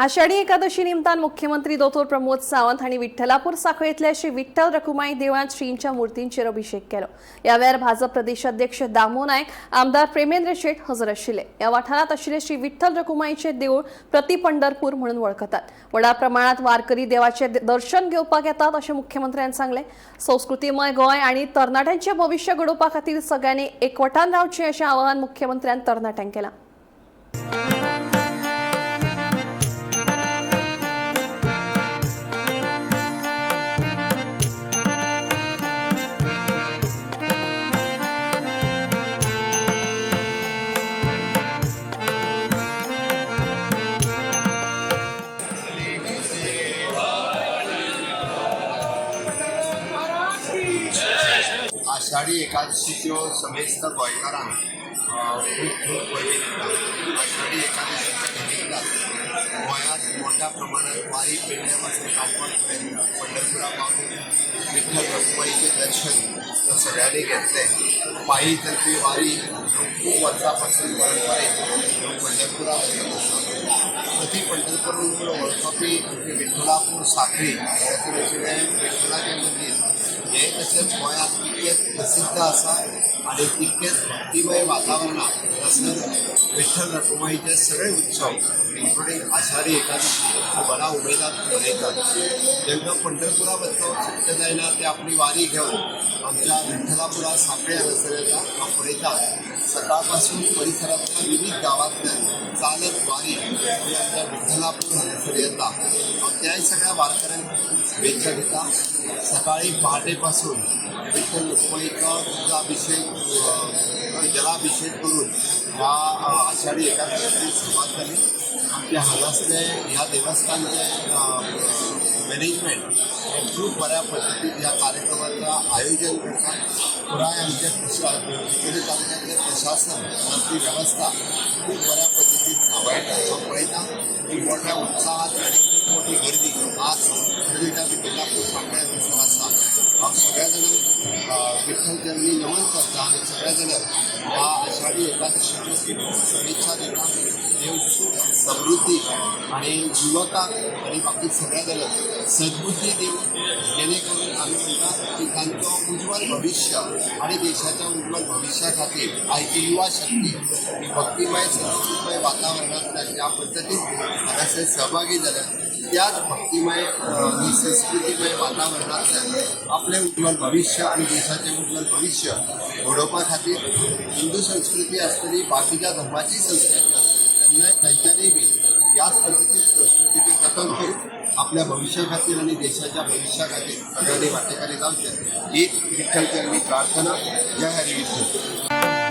आषाढी एकादशी निमतान मुख्यमंत्री दोतोर प्रमोद सावंत हांणी विठ्ठलापूर साखळेंतल्या श्री विठ्ठल रखुमाई देवळांत श्रींच्या मूर्तींचेर अभिषेक केलो. ह्या वेळार भाजप प्रदेशाध्यक्ष दामू नायक, आमदार प्रेमेंद्र शेट हजर आशिल्ले. ह्या वाठारांत आशिल्ले श्री विठ्ठल रखुमाईचे देऊळ प्रति पंढरपूर म्हणून वळखतात. व्हडा प्रमाणात वारकरी देवाचे दर्शन घेवपाक येतात अशें मुख्यमंत्र्यान सांगलें. संस्कृतीमय गोंय आनी तरणाट्यांचें भविश्य घडोवपा खातीर सगळ्यांनी एकवटान रावचें अशें आवाहन मुख्यमंत्र्यान तरणाट्यांक केलां. आषाढी एकादशीच्यो समेस्त गोंयकारांक खूब खूब वरवीं दिता. आषाढी एकादशीच्या निमित्तान गोंयांत मोठ्या प्रमाणात वारी पेडण्या पासून काणकोण पर्यंत पंढरपुरा पावून विठ्ठल रखुमाईचें दर्शन सगळ्यांनी घेतलें. पायी चलपी वारी ह्यो खूब वर्सां पासून परंपरेन ह्यो पंढरपुरा वचत आसा. प्रति पंढरपूर म्हणून वळखपी आमचें विठ्ठलापूर साखळी हांगासर आशिल्लें विठ्ठलाचें मंदीर हें तशेंच गोंयांत तितकेंच प्रसिद्ध आसा आनी तितकेंच भक्तिमय वातावरणांत हांगासर विठ्ठल रखुमाईचे सगळे उत्सव, इन्क्लुडींग आषाढी एकादशी, बऱ्या उमेदान मनयतात. जेन्ना पंढरपुरा वचप शक्य जायना ते आपली वारी घेवन आमच्या विठ्ठलापुरा साखळे हांगासर येता. हांव पळयता, सकाळ पासून परिसरांतल्या विविध गांवांतल्यान चालत वारी ही आमच्या विठ्ठलापूर हांगासर येता. हांव त्याय सगळ्या वारकऱ्यांक खूब शुभेच्छा दिता. सकाळी पहाटेपासून विठ्ठल रखुमाईचो दुधाभिषेक, जलाभिषेक करून ह्या आषाढी एकादशीची सुरवात जाली. आमच्या हांगासले ह्या देवस्थानचे मॅनेजमेंट हे खूब बऱ्या पद्दतीन ह्या कार्यक्रमाचं आयोजन करतात. पुराय आमचे चिकोली तालुक्यातले प्रशासन हांगासली वेवस्था खूब बऱ्या पद्दतीन सांबाळटा. हांव पळयता की मोठ्या उत्साहात आनी खूब मोठी गर्दी आज खरें विठ्ठलापूर साखळे हांगासर आसा. हांव सगळ्या जाणांक विठ्ठल चरणी नमन करता आनी सगळ्या जाणांक ह्या आषाढी एकादशीच्यो खूब खूब शुभेच्छा दिता. देव सुख, समृद्धी आणि युवकांक आनी बाकी सगळ्या जाणांक सद्बुद्धी दिवन, जेणे करून आमी म्हणटा की तांचो उज्ज्वल भविश्य आणि देशाच्या उज्ज्वल भविश्या खातीर आयची युवा शक्ती ही भक्तिमय, संस्कृतमय वातावरणांतल्यान ज्या पद्दतीन हांगासर सहभागी जाल्या, त्याच भक्तिमय आणि संस्कृतीमय वातावरणांतल्यान आपलें उज्ज्वल भविश्य आनी देशाचें उज्ज्वल भविश्य घडोवपा खातीर हिंदू संस्कृती आसतली, बाकीच्या धर्माची संस्कृती आसतली, तेन्ना तांच्यांनी बी ह्याच पद्दतीन संस्कृतीचें जतन करून आपल्या भविश्या खातीर आनी देशाच्या भविश्या खातीर सगळ्यांनी वांटेकारी जावचें हीच विठ्ठल चरणी प्रार्थना. जय हरी विठ्ठल.